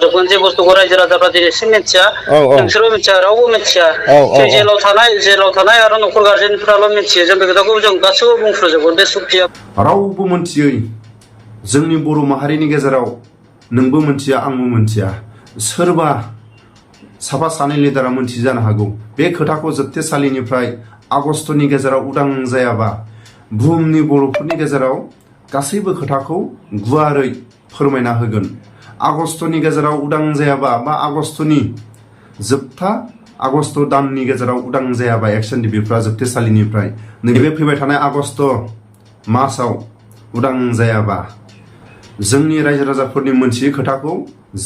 जोबगोन जे बुस्थुखौ रायजो राजाफ्रा दिनैसिम मिथिया नोंसोरबो मिथिया रावबो मिथिया जेलाव थानाय आरो न'खर गारजेनफ्राल' मिथियो जों बे खोथाखौ जों गासैबो बुंफ्रुजोबगोन बे सुक्तिया रावबो मिथियै जोंनि बर' माहारिनि गेजेराव नोंबो मिथिया आंबो मिथिया सोरबा साफा सानै लिडारा मिथि जानो हागौ बे खोथाखौ जोबथेसालिनिफ्राय आगष्टनि गेजेराव उदां जायाबा बुहुमनि बर'फोरनि गेजेराव गासैबो खोथाखौ गुवारै फोरमायना होगोन आगष्टनि गेजेराव उदां जायाबा बा आगष्टनि जोबथा आगष्ट दाननि गेजेराव उदां जायाबा एक्सन डिबिफ्रा जोबथेसालिनिफ्राय नैबे फैबाय थानाय आगष्ट मासाव उदां जायाबा जोंनि रायजो राजाफोरनि मोनथियै खोथाखौ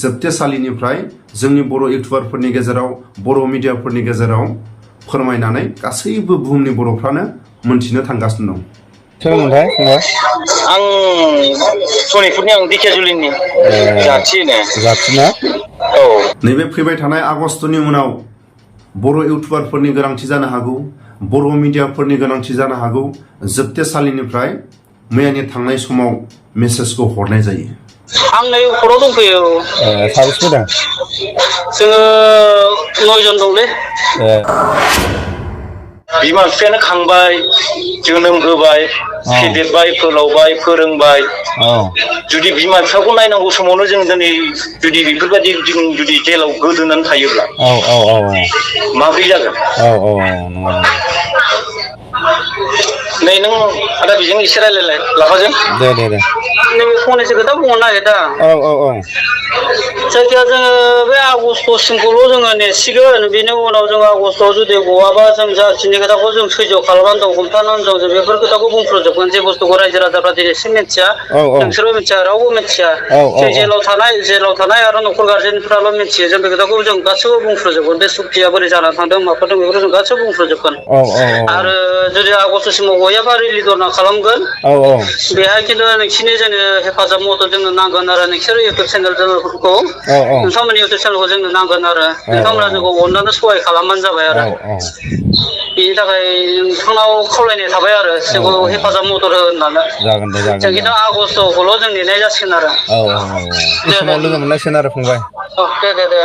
जोबथेसालिनिफ्राय जोंनि बर' इउटुबारफोरनि गेजेराव बर' मिडियाफोरनि गेजेराव फोरमायनानै गासैबो बुहुमनि बर'फ्रानो मोनथिनो थांगासिनो दं। सोरमोनथाय आं सनितपुरनि आं दिखियाजुलिनि जाथिना औ नैबे फैबाय थानाय आगष्टनि उनाव बर' इउटुबारफोरनि गोनांथि जानो हागौ बर' मिडियाफोरनि गोनांथि जानो हागौ जोबथेसालिनिफ्राय मैयानि थांनाय समाव मेसेजखौ हरनाय जायो। आं नै खराव दंफैयो साबेसे फैदों जोङो 9 जन दंलै बिमा बिफायानो खांबाय जोनोम होबाय फेदेरबाय फोलावबाय फोरोंबाय जुदि बिमा बिफाखौ नायनांगौ समावनो जों दिनै जुदि बेफोरबायदि जों जुदि जेलाव गोदोनानै थायोब्ला माब्रै जागोन नै नों आदा बेजों एसे रायलायलाय लाफाजों दे नैबे फंनैसो खोथा बुंनो नागिरदों जायखिया जोङो बे आगष्टसिमखौल' जोङो नेसिगोन बेनि उनाव जों आगष्टआव जुदि गवाबा जों जाखिनि खोथाखौ जों सैज' खालामनानै दं हमथानानै दं जों बेफोर खोथाखौ बुंफ्रुजोबगोन जे बुस्थुखौ रायजो राजाफ्रा दिनैसिम मिथिया नोंसोरबो मिथिया रावबो मिथिया जों जेलाव थानाय आरो न'खर गारजेनफ्राल' मिथियो जों बे खोथाखौ जों गासैबो बुंफ्रुजोबगोन बे सुक्तिया बोरै जानानै थांदों माफोरदों बेफोरखौ जों गासैबो बुंफ्रुजोबगोन आरो जुदि आगष्टसिमाव गयाबा रिलि धरना खालामगोन बेहाय खिन्थु नोंसिनि जोंनो हेफाजाब मदद जोंनो नांगोन आरो नोंसोर इउटुब चेनेलफोरखौ नोंथांमोननि इउटुब चेनेलखौ जोंनो नांगोन आरो नोंथांमोना जोंखौ अननानै सहाय खालामबानो जाबाय आरो बेनि थाखाय नोंथांनाव खावलायनाय थाबाय आरो जोंखौ हेफाजाब मदद हो होननानै जों खिन्थु आगष्टखौल' जों नेनाय जासिगोन आरो बे समाव लोगो मोनलायसिगोन आरो फंबाय दे